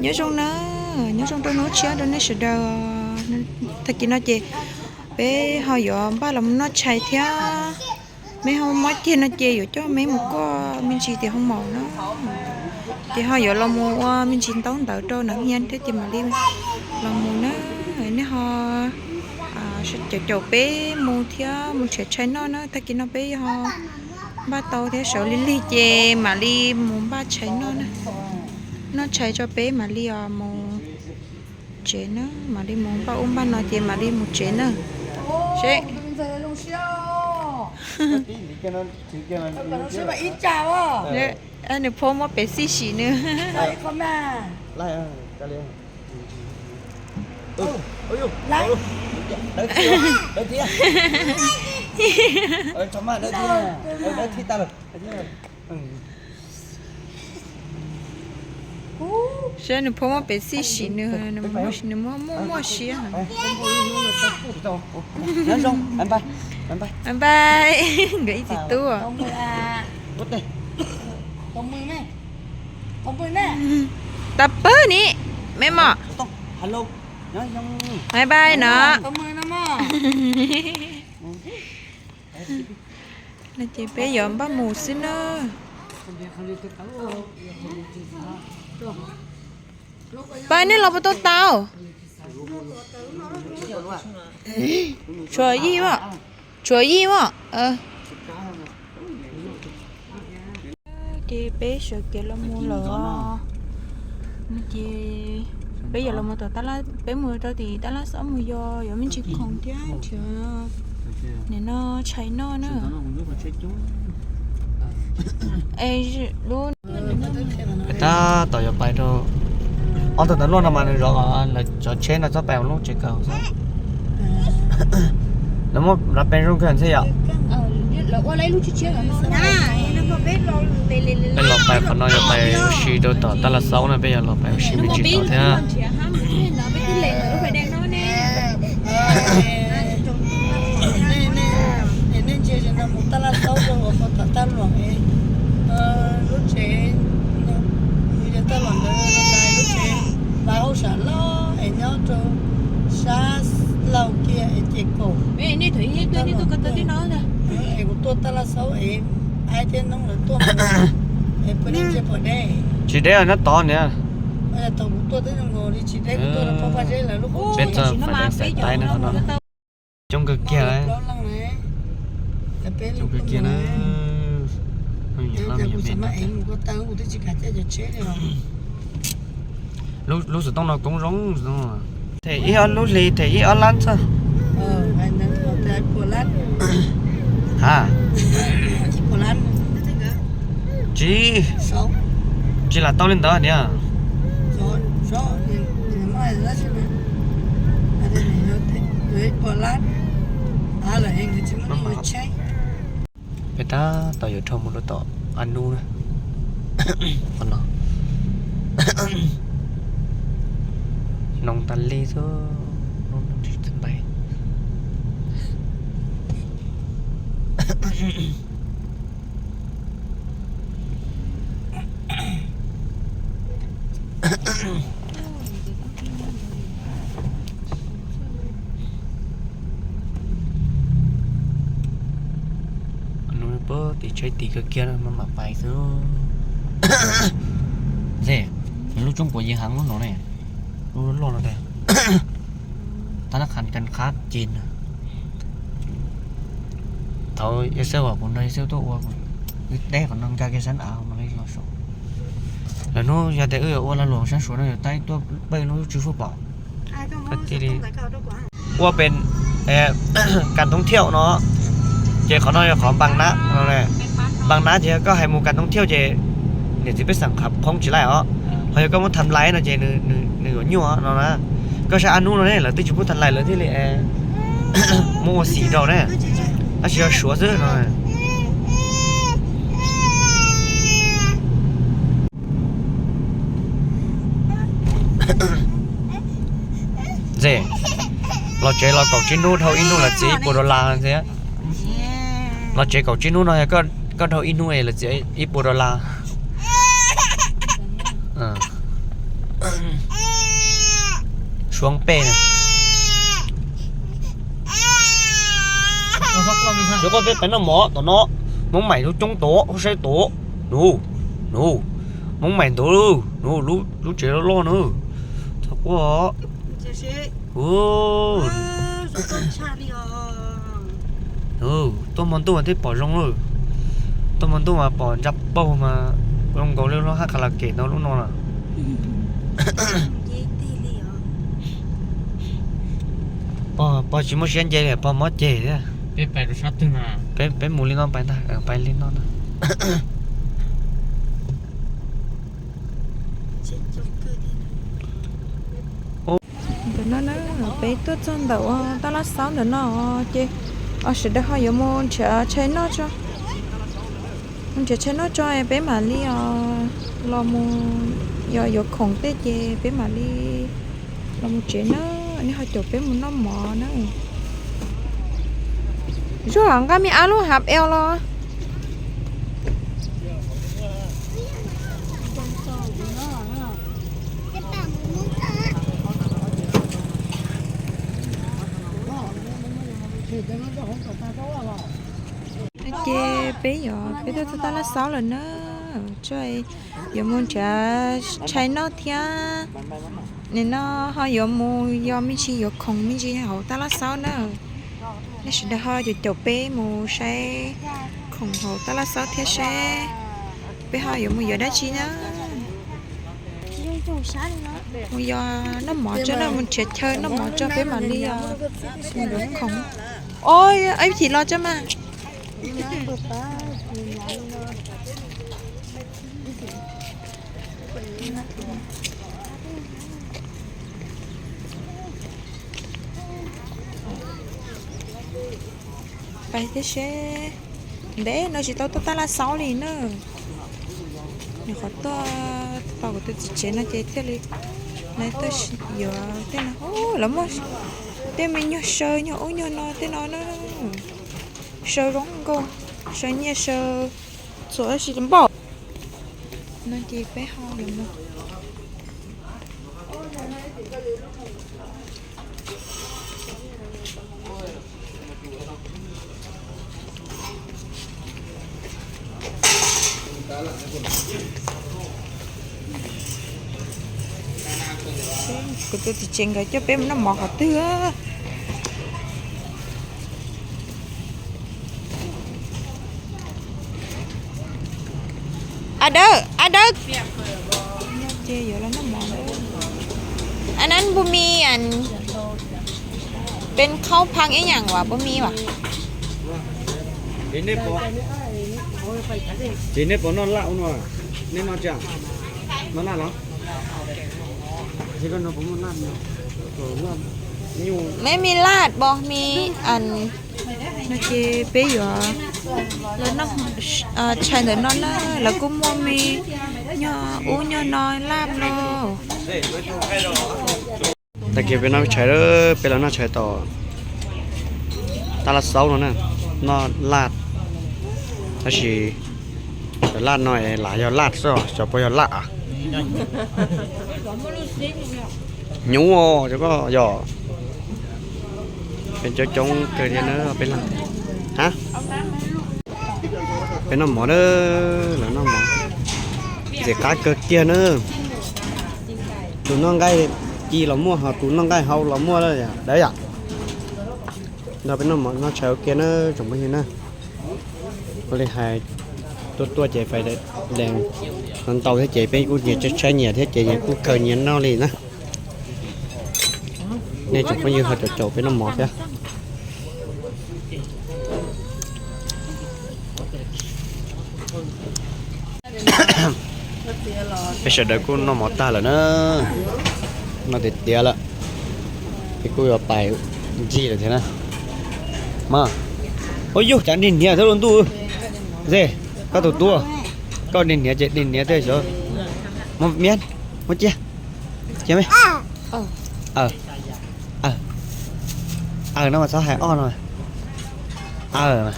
Nyob zoo na, nyob zoo rau hnub tshiab rau nej sawv daws. Tag kis no ces peb ho yuav npaj los mus noj tshais thiab. Meb ho mob kiag no ces yuav coj meb mus kuaj me ntsis tim hoo maum na. Ces ho yuav los mus ua me ntsis ntaub ntawv rau nam hia thiab ces mam li los mus na. Nej ho caum caum peb mus thiab mus nrhiav tshais noj na. Tag kis no peb ho npaj tau thiab sawv lig lig ces mam li mus npaj tshais noj na. Noj tshais tso peb mam li mus tsev na, mam li mus npaj ub npaj no ces mam li mus tsev na. Seb, nws phob muab pem xij sim nws. Saib nws phob muab pem xij sim nws, nws muaj muaj siab. Bye bye, nkawd ib txiv tub. Tas pab ni, me mom. Bye bye no. No ces peb yuav npaj mus xwb na. Pab, nej los puas tau tau? Tshuav yij, tshuav yij mas. Ces peb sawv kev los mus lawm. Ces peb yuav los mus tom, peb mus rau tim Tab Laj Xauv mus yos, yuav me ntsis khoom thiab nrhiav nim no tshais noj na. Tab tom yuav pais rau, ob tug ntawd luaj no mas nws zov, lawv cov tsheb no txhob pais lub tsev kawg xwb. Lawv muab lawv pes zoo kawg ntxhiab yom. Peb los pais qhov no yuav pais ua si rau tom Tab Laj Xauv na, peb yuav los pais ua si me ntsis tom thiab. Nej ntsia no mus Tab Laj Xauv rau tom Taj Luam, lub tsev, yog Taj Luam ntawd lub tsev, vaj hauj sam loj es nyob rau sab laug kiag es ces kaum. Es kuv tuaj Tab Laj Xauv es aib thiab noob lawv tuaj, es peb ntsia pom deb. Tsis deb, nyob tod niam. Thaum kuv tuaj twb zoo nkaus li tsis deb, kuv tuaj rau Paj Zeb lawv lub qhov. Peb txog Fais Dees Xais Taib no, qhov no coob kawg kiag. Coob kawg kiag na. Lub xov tooj no koob zoo. Them ib ob lub hli, them ib ob lab txog. Ha, tsis, tsis lam tau li ntawd niam. Peb tab tom yuav dhau mus rau tom A Nub na. Qhov no noo tas li xwb, noo tsis npaim. Nub puag tim tsheb tim kawg kiag no maj mam pais xwb. Ze, nws lub tsoob puas yig heev lub no ne, lub loj no tiag. Tab laj qhas kas qhab ces na. Thaum yawg Xeeb, kuv nrog yawg Xeeb tuaj ua, kuv teb qhov no nkag kiag sab av mas li los saum. Lawm hnub yog tias wb yuav ua lag luam sab Suav no yuav tab tuaj peb lub tswv fuj pom. Ua pem kas thoob thiauj no, ces qhov no yog qhov npam nab, npam nab ces yog koj hais mus kas thoob thiauj ces niam txiv pej xeem qhov phoob tsis laij os. Ho yog koj muab tham lais no ces nws yuav nyuaj no na. Koj saib A Nub no ne, lawv twb tsis pub tham lais lawv thiaj li muab ua xim rau ne, tab sis yog Suav xwb no. Ze, los tsev los kaum tsib hnub dhau ib hnub lawv txiav ib puas dollar ntxiv. Los tsev kaum tsib hnub no yog koj dhau ib hnub es lawv txiav ib puas dollar. Suav pej na. Xyov koj peb pais noj mov tom no, Hmoob Maim lub coob tod, saib tod. Nus, nus, Hmoob Maim ntawd, nus, lub tsev loj loj na. Txhob quaj. Tuaj hmo ntuj mas thiaj pom zoo lawm. Tuaj hmo ntuj mas pom ntsa paug mas zoo nkaus li lub hab karaoke no lub no na. Pog, pog tsis muaj siab nce li, pog mob ceg thiab. Peb mus li no pais ntag, pais li no ntag. Ntawm no na, peb tuaj txog ntawm ua tab laj xaub ntawm no ces sawv daws ho yuav mus nrhiav tshais noj tso. Mus nrhiav tshais noj tso peb mam li los mus, yog yuav khoom tej ces peb mam li los mus tsev na. Nej ho caum peb mus noj mov na. Zuag nqa me ab lub hav eo los. Ces peb yuav, peb tuaj txog tab laj xaub lawm na, tso, yuav mus nrhiav tshais noj thiab. Nim no ho yuav mus yog me ntsis yuav khoom me ntsis hauv tab laj xaub na. Nej sawv daws ho caum caum peb mus saib khoom hauv tab laj xaub thiab seb peb ho yuav mus yuav dab tsi na. Mus yog noj mov tso na, mus nrhiav chaw noj mov tso peb mam li mus yuav khoom. Ib chim los tso mas. Pais thiab seb. Ntev no tsis tau tuaj tab laj xaub li na. Nws qhov tuaj tau kuv tus txiv tsev no ces thiaj li tuaj yuav tej no. Lawv muaj tej me nyuag saw nyuag ub nyuag no tej no na. Saw zoo nkauj, saw nyiaj saw txhua tab sis npaum no ces peb ho yuav mus. Kuv tus txiv tsev nkawd coj peb mus noj mov qhov twg. A dawb, a dawb. Ces yuav los noj mov lawm. Ann, puas muaj, ann, peb khaub phav ib yaam uas puas muaj as? Ces nej puas noj laj no? Nej noj tsi? Noj laj los? Meb muaj laj pos, muaj, ann, no ces peb yuav los noj tshais ntawm no na, lawv kuj muaj me nyuag ub nyuag no laj no. Tag kis peb noj tshais, peb los noj tshais tom tab laj xaub no na, noj laj. Tab sis cov laj no es lam yog laj xwb, cov puas yog laj? Nyuv os, cov ko yog peb coob coob kawg thiab na peb laj. Ha, peb noj mov na, lawv noj mov ntxim qab kawg kiag na. Tus noj nqaij ci los muaj, ho tus noj nqaij hau los muaj lawm dawb yom. Nrog peb noj mov noj tshais ua ke na tsoom phooj ywg na. Ua li hais, tuaj tuaj ces fais dees ntau thiab ces peb kuj nyias tshaib tshaib nyias thiab ces nyias kuj khaws nyias noj li na. Nej tsoom phooj ywg ho caum caum peb noj mov thiab. Peb sawv daws kuj noj mov tag lawm na, noj tiav tiav lawm, peb kuj yuav pais ncig lawm thiab na. Mas, ua yug, cas dig hniav thiab lub ntuj. Ze, koj tus tub, koj dig hniav ces dig hniav thiab xyov. Muab miab, muab cia, cia me. Aws, aws, no mas txhob hais ob no. Aws.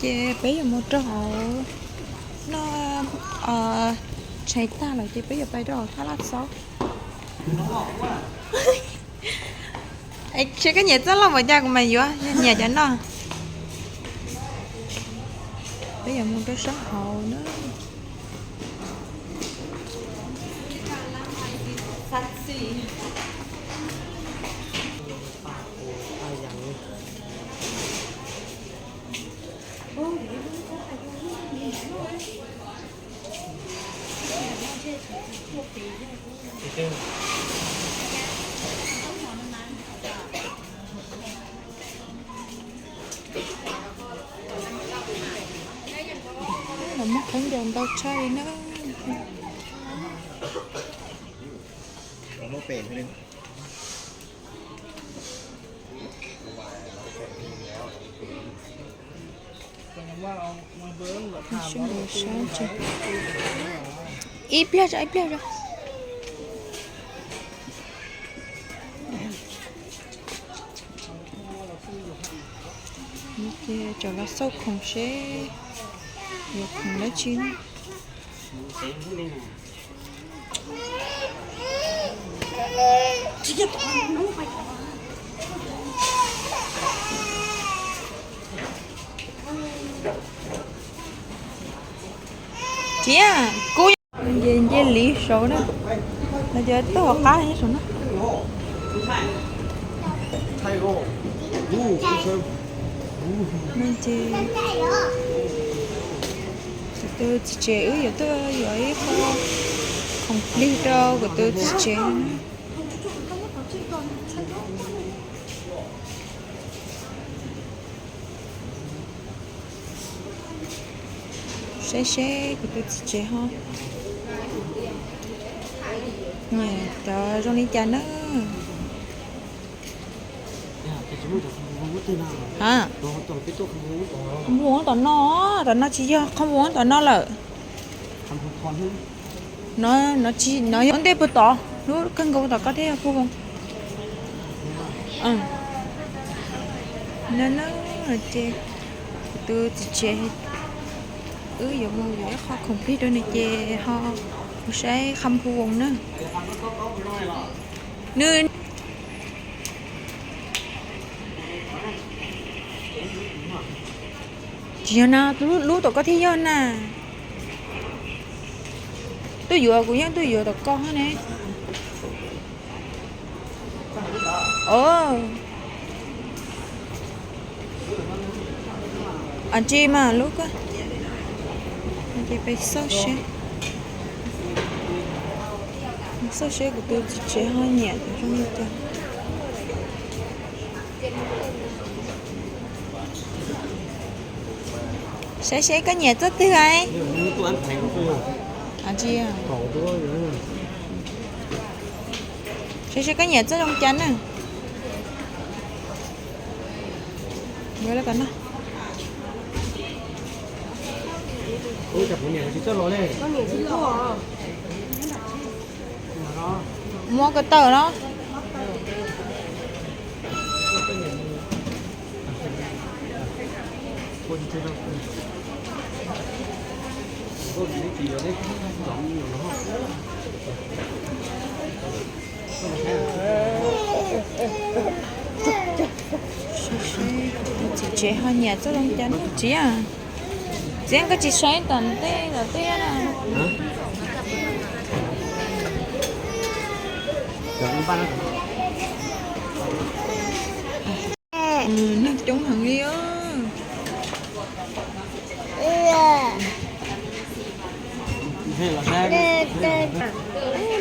Ces peb yuav mus rau hauv noj Tshais tag lawm ces peb yuav pais rau hauv thaj laj xauv. Seb koj nyiam txoj loj npaum cas kuv mam yuav, yog nyiam cov no. Peb yuav mus rau sab hauv na. Los muab khaub ncaws ntau tshaj li na. Ib pliag tso, ib pliag tso. Ces tso los xauj khoom seb yuav khoom dab tsi na. Tsis, kub nce, nce li saud na, no ces tuaj hauv qab nyob saum na. Ces kuv tus txiv tsev wb yuav tuaj yuav ib qho khoom plig rau kuv tus txiv tsev. Saib seb kuv tus txiv tsev ho nyiam cov zoo li cas na. Ha, qhov muag tom no, tom no tsis yog qhov muag tom no lawm. No, no tsis, no yog ua ntej puag tod, lub kawg nkaus tom koj thiaj yog qhov muag. No na, ces kuv tus txiv tsev wb yuav mus yuav ib qho khoom plig rau nws ces ho mus saib qhov muag na. Nws tsis yog na, lub tom koj thiaj yog na. Tuaj yuav kuv yeej tuaj yuav tom koj ne. Ntsis mas lub ko, ces peb xauj seb, xauj seb kuv tus txiv tsev ho nyiam zoo li cas. Saib seb koj nyiam txoj twg ai. Saib seb koj nyiam txoj zoo cas na. Muab ko taw no. Txiv tsev ho nyiam txoj zoo cas na txiv? Txiv, koj tsis saib tom ntej tom tej na. Neeg coob heev li.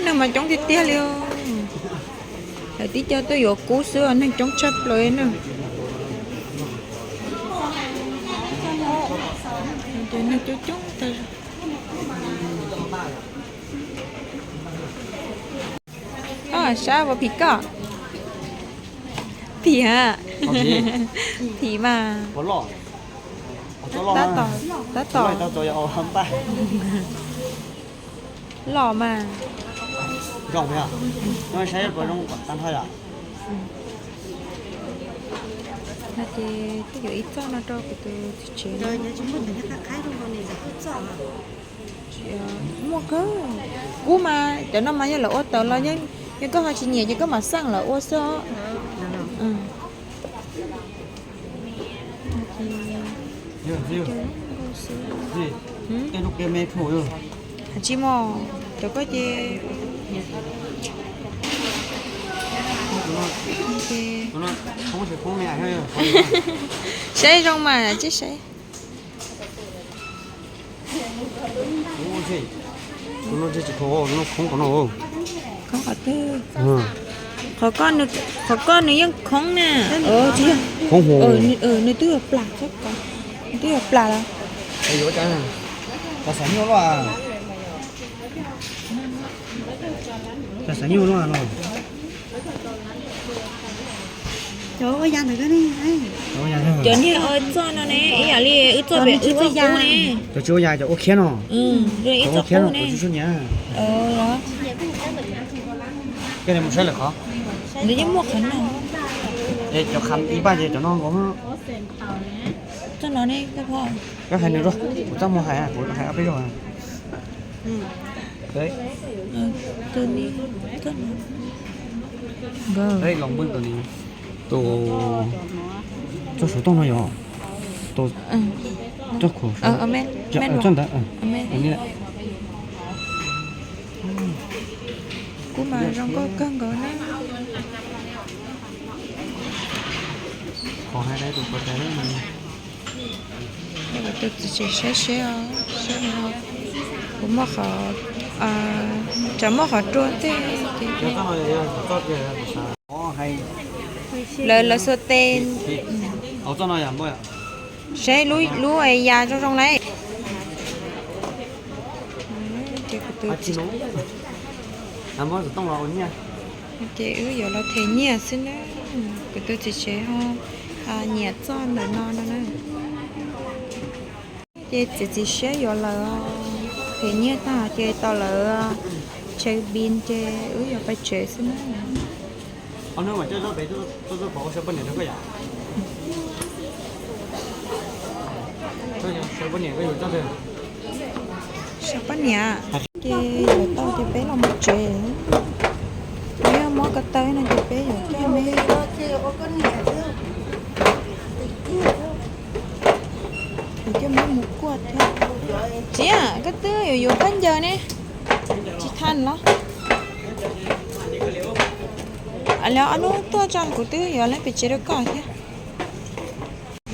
Neeg mas coob tiag tiag li. Lawv tib co tuaj yuav kub xwb, neeg coob tshaj plaws na. Neeg coob coob tag. Koj sab puas phim koj? Phim a. Phim mas. Tab tom, tab tom. Loj mas. No ces twb yuav ib txoj no rau kuv tus txiv tsev. Muaj kawg. Kub mas cov no mas yog lawv ua tawm los, yog koj ho tsis nyiam ces koj mam xaj lawv ua xwb. Tsis muaj, cov koj ces saib zoo mas tsis saib. Khoob qhov twg? Qhov koj nws yeej khoob na. Khoob, nws twb yuav plam, nws twb yuav plam lawm. Cov niag ua txoj no ne, ib yam li wb txoj pem wb txoj ya ne. Cov tsis ua ya, cov ua khiab no. Ib txoj khiab no kuv tsis tshua nyiam. Koj mus saib lawm qhov. Nws yeej muaj qhov no. Cov kham ib paj ces cov no nkaus. Txoj no ne, koj hais nws rau, kuv txaj muag hais, kuv hais ob peb zaug. Tus, txoj xov tooj no yog, tus, txoj khuam, txoj ntawd. Kuv mas zoo nkauj kawg nkaus na. Kuv tus txiv tsev saib seb, kuv muaj qhov, tsam muaj qhov rua tej ces lawv, lawv xuas tes. Saib lub, lub ya zoo zoo lawm. Ces wb yuav los them nyiaj xwb na. Kuv tus txiv tsev ho nyiam txoj ntawm no no na. Ces txiav txim siab yuav lawm, them nyiaj tag ces tau lawv tsev pis ces wb yuav pais tsev xwb na. Sawv poj niam, ces yuav tau ces peb los mus tsev. Peb yuav muab ko taw no ces peb yuav coj me, yuav coj me mus kuaj thiab. Txiv, koj twb yuav yuav khaub ncaws ne, tsis tha los? Lawv ob hnub tuaj tso kuv twb yuav lawv pem tsev rau koj thiab.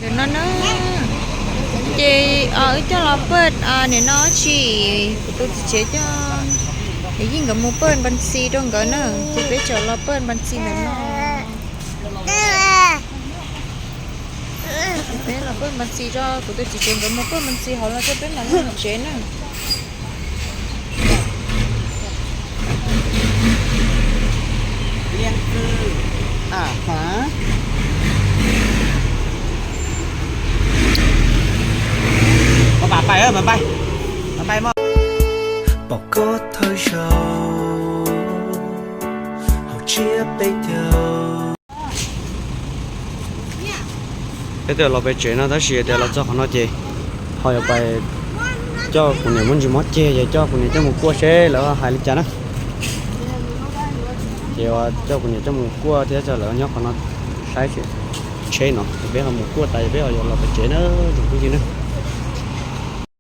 Ntawm no na, ces wb coj los paj nim no tsis, kuv tus txiv tsev coj Yeej nkawd mus paj npas ntxis rau nkawd na, ces peb tseem los paj npas ntxis ntawm no. Peb los paj npas ntxis rau, kuv tus txiv tsev nkawd mus paj npas ntxis hauv los rau peb mam li mus tsev na. Pom koj thawj zaug hauv tsiab peb caug. Peb twb los pem tsev no tab sis tias los txog qhov no ces ho yuav pais coj kuv niam muab ntsis mov ceg ces coj kuv niam coj mus kuaj seb lawv hais li cas na. Ces coj kuv niam coj mus kuaj thiab coj lawv nyob qhov no saib tsheb no, peb ho mus kuaj tas peb ho yuav los pem tsev na tsoom phooj ywg na.